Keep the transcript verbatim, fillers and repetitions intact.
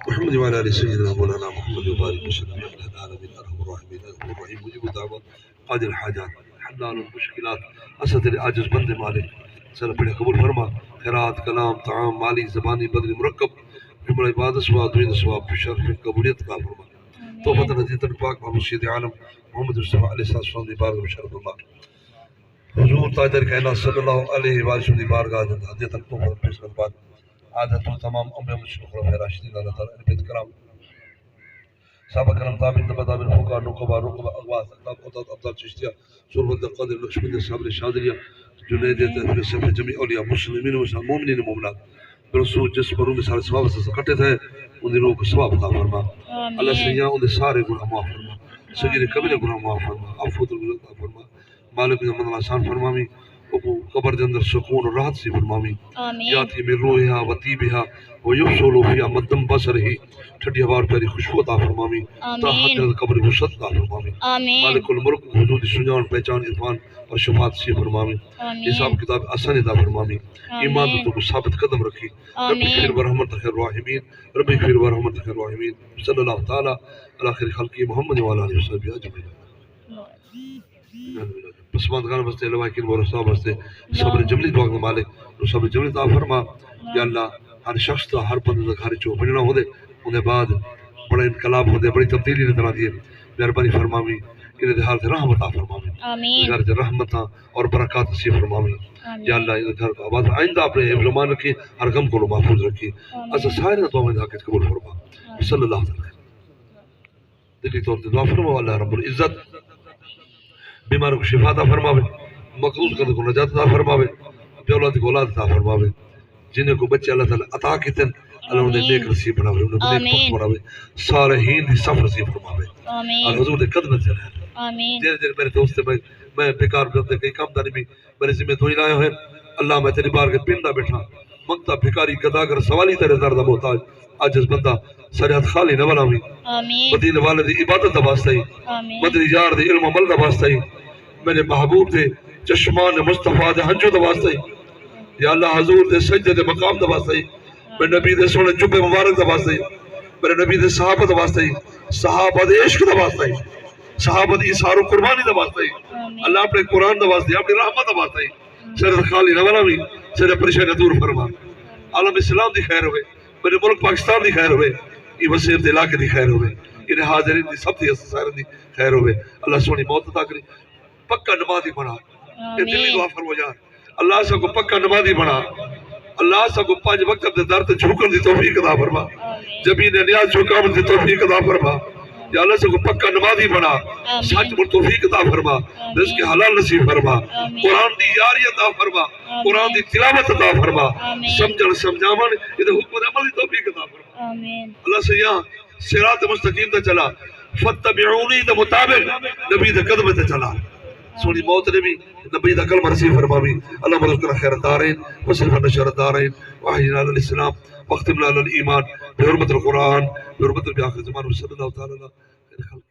محمد وعلى آل سيدنا مولانا محمد وبارك وسلم يا إله العالمين أرحم الراحمين يا غفور رحيم مجيب الدعوات قاضي الحاجات حلال المشكلات. اساں تیرے عاجز بندے مالک، سارا پڑھیا قبول فرما. خیرات، کلام، طعام، مالی، زبانی، بدنی، مرکب، جملہ عبادت، ثواب، دعائیں دا ثواب، شرف، قبولیت عطا فرما. تحفۃ نذیر تن پاک محبوب سید عالم محمد مصطفیٰ علیہ الصلوۃ والسلام دی بارگاہ مشرف فرما. حضور تاجدار کائنات صلی اللہ علیہ وآلہ وسلم دی بارگاہ دے اندر ہدیہ تن تحفہ پیش کرن بعد عادت و تمام انبیاء مرسلین خلفاء راشدین، اللہ تعالیٰ اربعین کرام، صحابہ کرام، تابعین، تبع تابعین، فقہا، نقبا، رقبا، اغواث، اقطاب، قطاع، ابدال، چشتیہ، سرمد، قادر، نقشبندی، صابر، شاذلیہ، جنید، طائفیہ، صف جمیع اولیاء، مسلمین و مومنین مومنات، برسو جس پر روح سارے ثواب سے کٹے تھے، ان دی روح کو ثواب عطا فرما. آمین. اللہ سیاں ان دے سارے گناہ معاف فرما، صغیر کبیرہ گناہ معاف فرما، عفو درگزر عطا فرما. مالک دا منزل آسان فرماویں، اوکوں قبر دے اندر سکون و راحت نصیب فرماویں. آمین. یاتی من روحہا و طیبہا و یفصل فیہا مدم بصرہ، ٹھڈی ہوا اور پیاری خوشبو عطا فرماویں. آمین. تا حضرت قبر وسعت عطا فرماویں. آمین. مالک الملک، حضور دی سنڄاݨ، پہچاݨ، عرفان اور شفاعت نصیب فرماویں. آمین. حساب کتاب آسانی عطا فرماویں. آمین. ایمان دے تو ثابت قدم رکھی. رب آمین. اغفر وارحم انت خیر الراحمین. رب اغفر وارحم انت خیر الراحمین. صلی اللہ تعالیٰ علی خیر خلقہ محمد وعلی آلہ وصحبہ اجمعین. پسماندگان واسطے، لواحقین، مورخ صاحب واسطے صبر جمیل دعا کر مالک نو صبر جمیل عطا فرما. یا اللہ، ہر شخص دا، ہر بندے دا گھر چوں ونڄݨا ہوندے، اوندے بعد بڑا انقلاب ہوندے، بڑی تبدیلی نظر آندی ہے. مہربانی فرماویں، انہاں دے حال تے رحم عطا فرماویں. آمین. گھر تے رحمتاں اور برکات نصیب فرماویں. آمین. یا اللہ، انہاں دے گھر کوں آباد، آئندہ اپݨے حفظ امان رکھیں، ہر غم کولوں محفوظ رکھیں. آمین. اساں سارے دعاواں دے حق وچ قبول فرما. آمین. صلی اللہ تعالیٰ. دلی طور تے دعا فرماؤ، اللہ رب العزت بیمار کو شفا عطا فرماوے، مقروض کردے کو نجات عطا فرماوے، بے اولاد کو اولاد عطا فرماوے. جنہیں کو بچے اللہ تعالیٰ عطا کیتن، اللہ انہیں آمین. نیک نصیب بناوے، انہیں کو نیک آمین. بخت بناوے، صالحین دی صف نصیب فرماوے. آمین. اور حضور دے قدم تے رہن. آمین. جڑے جڑے میرے دوست، میں، میں بیکار بندے کئی کم دا نہیں، میرے ذمہ دوئی لائے ہوئے۔ اللہ، میں تیری بارگاہ پندا بیٹھا، منگتا بھکاری، گداگر، سوالی، تیرے در دا محتاج، عاجز بندہ، سارے ہتھ خالی نہ ولاویں۔ آمین۔ مدینے والے دی عبادت دا واسطہ ہی، آمین۔ مدنی یار دے علم عمل دا واسطہ ہی، میرے محبوب دے چشمان مصطفیٰ دے ہنجو دا واسطہ ہی، یا اللہ، حضور دے سجدے دے مقام دا واسطہ ہی، میرے نبی دے سوہݨے جبے مبارک دا واسطہ ہی، میرے نبی دے صحابہ دا واسطہ ہی، صحابہ دے عشق دا واسطہ ہی، صحابہ دی ایثار و قربانی دا واسطہ ہی۔ آمین۔ اللہ اپݨے قرآن دا واسطہ ہی، اپݨی رحمت دا واسطہ ہی۔ سر خالی نہ ولاویں، سر پریشانی دور فرما۔ عالم اسلام دی خیر ہوے، میرے ملک پاکستان دی خیر ہوے، ایں وسیب دے علاقے دی خیر ہوے، انہیں حاضرین دی، سب دی، سارے دی خیر ہوے۔ اللہ سوہݨی موت عطا کری۔ پکا نمازی بݨا۔ اے دلی آمین۔ دعا فرما یار۔ اللہ اساں کو پکا نمازی بݨا۔ اللہ اساں کو پنج وقت دے در تے جھکݨ دی توفیق عطا فرما۔ آمین۔ جبین نیاز جھکاوݨ دی توفیق عطا فرما۔ یا اللہ اساں کو پکا نمازی بݨا۔ آمین۔ سچ مچ توفیق عطا فرما۔ آمین۔ رزق حلال نصیب فرما۔ آمین۔ قرآن دی یاری عطا فرما۔ آمین۔ قرآن دی تلاوت عطا فرما۔ آمین۔ سمجھݨ سمجھاوݨ، ایں دے حکم دے عمل دی توفیق عطا فرما۔ آمین۔ اللہ سیاں صراط مستقیم تے چلا، فتبعونی دے مطابق نبی دے قدم تے چلا۔ سوہݨی موت نبی، نبی دا کلمہ نصیب فرماوی۔ اللهم ارزقنا خیر الدارین، واصرفنا عن شر الدارین، واحینا علی الاسلام، واختمنا علی الایمان، بحرمت القرآن، بحرمت نبی آخر زمان، وصلی اللہ تعالیٰ علی خیر خلق۔